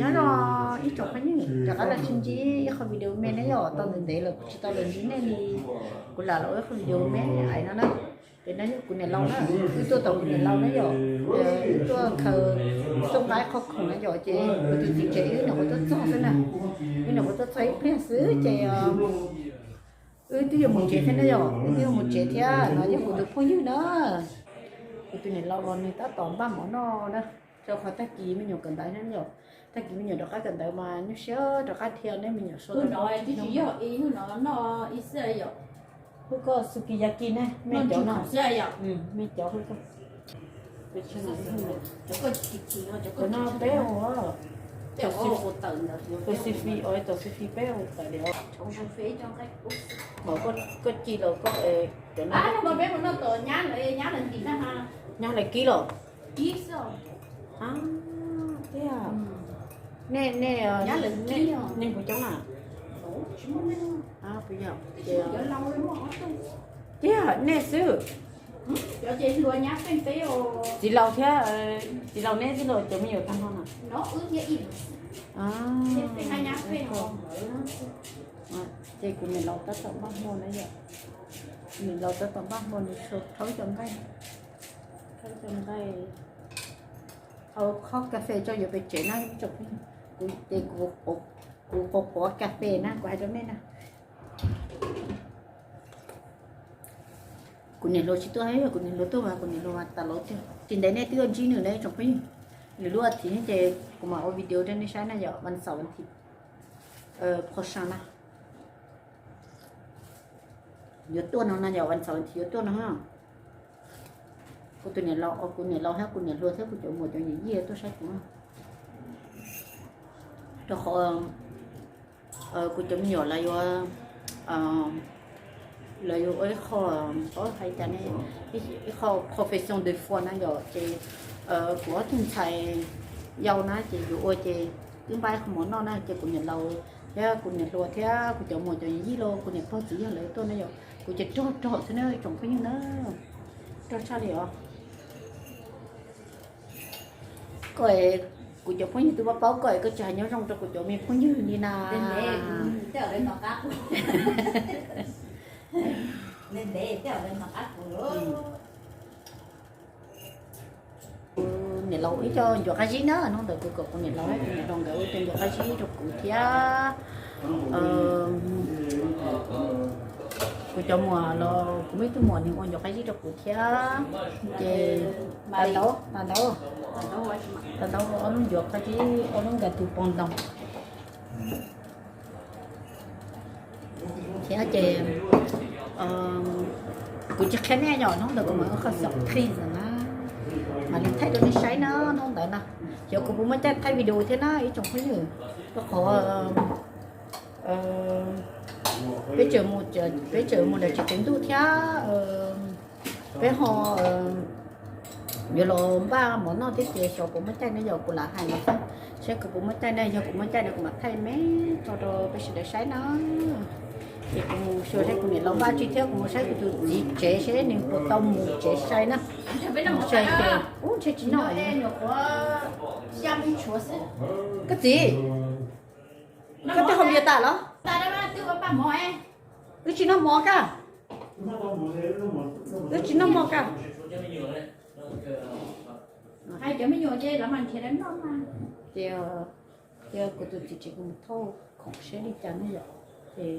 Nyob zoo ib tsoom phooj ywg, rov qab los sib ntsib ib qho video me na yom, tau ntev ntev lawm kuv tsis tau los ntsib nej li, kuv lam los ua ib qho video me ais no na. Ces no yog kuv niam laus na, wb tuaj tom kuv niam laus na yom, wb tuaj khaws xyoob nqaib qhov khoom na yom, ces kuv tus txiv tsev wb nyuam qhuav tuaj txog xwb na, wb nyuam qhuav tuaj txog ib pliag xwb ces wb twb yuav mus tsev thiab na yom, wb twb yuav mus tsev thiab no yog kuv tus phooj ywg na. Kuv tus niam laus los nws tab tom npaj mov noj na, rau qhov tag kis me nyuam kawm ntawv na yom, tag kis me nyuam rov qab kawm ntawv mas nyuaj siab rov qab dhia ne me nyuam sua no. Hu koj sukiyaki ne, me cov no, me cov hu koj. Cov no peb ua, tus xi fi, tus xi fi peb ua tawm li os. Koj ci los koj, cov no nyab lawv kib los. Tiag, nej, nej, nej puas coob na? Tiag, nej xwb. Txiv laus thiab, txiv laus neb xwb los cov me nyuam tag nrho na? Ces kuv niam laus tab tom npaj hmo na yom, niam laus tab tom npaj hmo nws rhaub cov nqaij, rhaub cov nqaij, hau khob kas fes tso yuav pem tsev na. Kuv ces kuv quav quav kas fes na, kuv hais rau nej na. Kuv niam hluas tsis tuaj, yog kuv niam hluas tuaj mas kuv niam hluas mas tas laus tiag. Tsis ntev nej twb yuav ntsib nws na ib tsoom phooj ywg. Nws lub a thiv ces kuv mam ua video rau nej saib na yom, vas xaum vas thiv, pho sa na. Yuav tuaj no na yom, vas xaum vas thiv yuav tuaj no. Kuv tus niam laus, kuv niam laus thiab kuv niam hluas thiab kuv cov muam cov yij tuaj saib kuv. Rau qhov kuv cov me nyuam lawv yuav, lawv yuav ua ib qho, paub hais cas ne, ib qho profession de foi na yom, ces kuv ob tug ntxhais yau na ces yuav ua ces twb npaj ib qho mov noj na ces kuv niam laus thiab kuv niam hluas thiab kuv cov muam cov yij los kuv niam pog txiv yawg lawv tuaj na yom, kuv ces rog rog xwb na ib tsoom phooj ywg na, rog tshaj li os. Koj, kuv cov phooj ywg twb paub paub koj es koj tsis hais nyob zoo rau kuv cov me phooj ywg li na. Kuv niam laus ib co ncuav qab zib na, hnub ntawd kuv kom kuv niam laus, kuv niam laus nkawd ua cov ncuav qab zib rau kuv thiab. Kuv cov muam los kuv muaj ib tug muam nws ua ncuav qab zib rau kuv thiab. Ces tas ntau, tas ntau, tas ntau ob lub ncuav qab zib, ob lub nkag tus pos ntoo. Thiab ces kuv tsis qhia nej yom, hnub ntawd kuv mam ua qho surprise na, mam li thaij rau nej saib na hnub ntawd na. Xyov kuv puas muaj caij thaij video thiab na ib tsoom phooj ywg, rau qhov peb tseem, peb tseem mus nram tsev teev ntuj thiab peb ho yuav los npaj mov noj thiab ces xyov puas muaj caij ne yom, kuv lam hais los xwb. Saib kuv puas muaj caij ne, yog kuv muaj caij no kuv mam thaij me tso rau peb sawv daws saib na. Ces kuv mus xyuas saib kuv niam laus npaj tsi thiab kuv mus saib kuv tus txiv tsev seb nws puas tau mus tsev sai na. Mus sai ces ub ntshe tsis noj. Koj txiv, koj twb haus npias tas los? Wb tsis noj mov koj. Wb tsis noj mov koj. Ces, ces kuv tus txiv tsev kuv mus thauj khoom seb li cas ne yom. Ces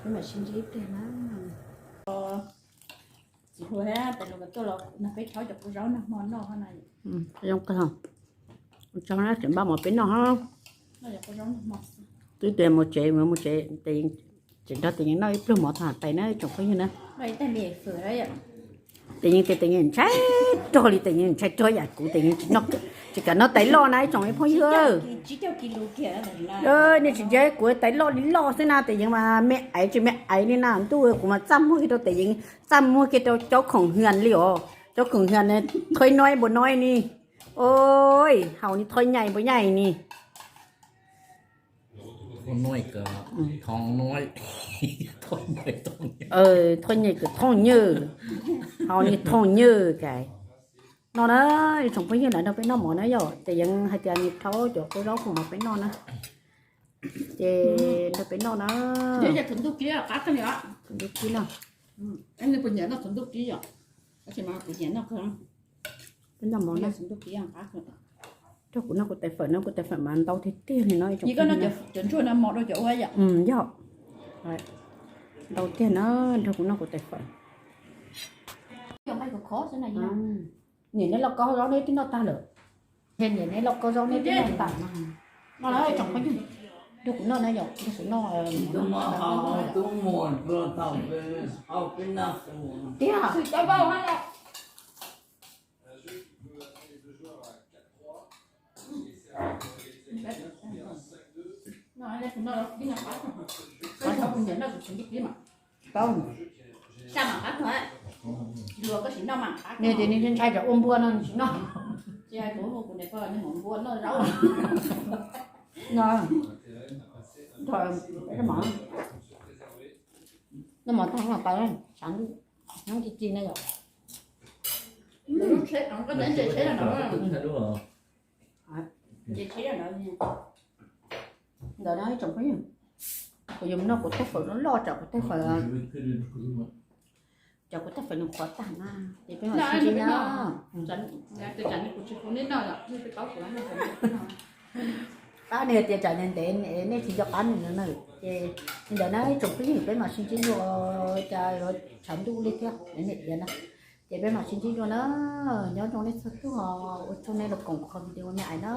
wb mam sib ntsib ib pliag na. Txiv hluas thiab tais hluas nkawd tuaj los nrog peb rhaub cov kua zaub nag hmo noj na. Zoo kawg. Tsaug na, tseem npaj mov peb noj. Twb tias mus tsev, mus tsev, tseem nrog tes yees noj ib pluag mov tag tais na ib tsoom phooj ywg na. Tes yees tias tes yees ntshai rog li, tes yees ntshai rog yam kuv, tes yees tsis kam noj tais loj na ib tsoom phooj ywg. Nej tsis ntsia kuv tais loj li loj xwb na, tes yees mas me aiv tsis me aiv li na, ntuj kuv mas txaj muag kiag rau tes yees, txaj muag kiag rau caub khoom hias li os, caub khoom hias thoi noj npaum no ni. Oj, haus ni thoj nyaij npaum nyaij ni. Thoj nyaij kawg thooj nywj, haus ni thooj nywj kais. No na, ib tsoom phooj ywg, nrog peb noj mov na yom, ces yeej hais tias nws rhaub cov kua zaub kuv mov peb noj na, ces nrog peb noj na. Tus ntuj kib no, peb noj mov na. Nrog kuv noj kuv tais fawm no, kuv tais fawm mas ntau tiag tiag li no. Yog, ntau tiag na, nrog kuv noj kuv tais fawm. Niam neb lauj kaub zaub neb twb noj tag lawm. Niam neb lauj kaub zaub neb twb noj tag no. Nrog kuv noj na yom, nrog kuv noj. Tiag. Nws tias nws ntshai tsam ua npua no nws tsis noj. Noj mov tag los tau, tshav ntuj, nyob ci ci na yom. Ntawd na ib tsoom phooj ywg, kuv yuav mus noj kuv tej fawm loj loj, tsam kuv tej fawm, tsam kuv tej fawm nws qhuav tag na, ces peb mam sib ntsib na. Qab nws tias tsam ntev nej tsis nco qab nws no na, ces li ntawd na ib tsoom phooj ywg, peb mam sib ntsib dua, cas yuav tshav ntuj li thiab, niam tias na, ces peb mam sib ntsib dua na. Nyob zoo nej txhua tus, ua tsaug nej los koom qhov video me ais na.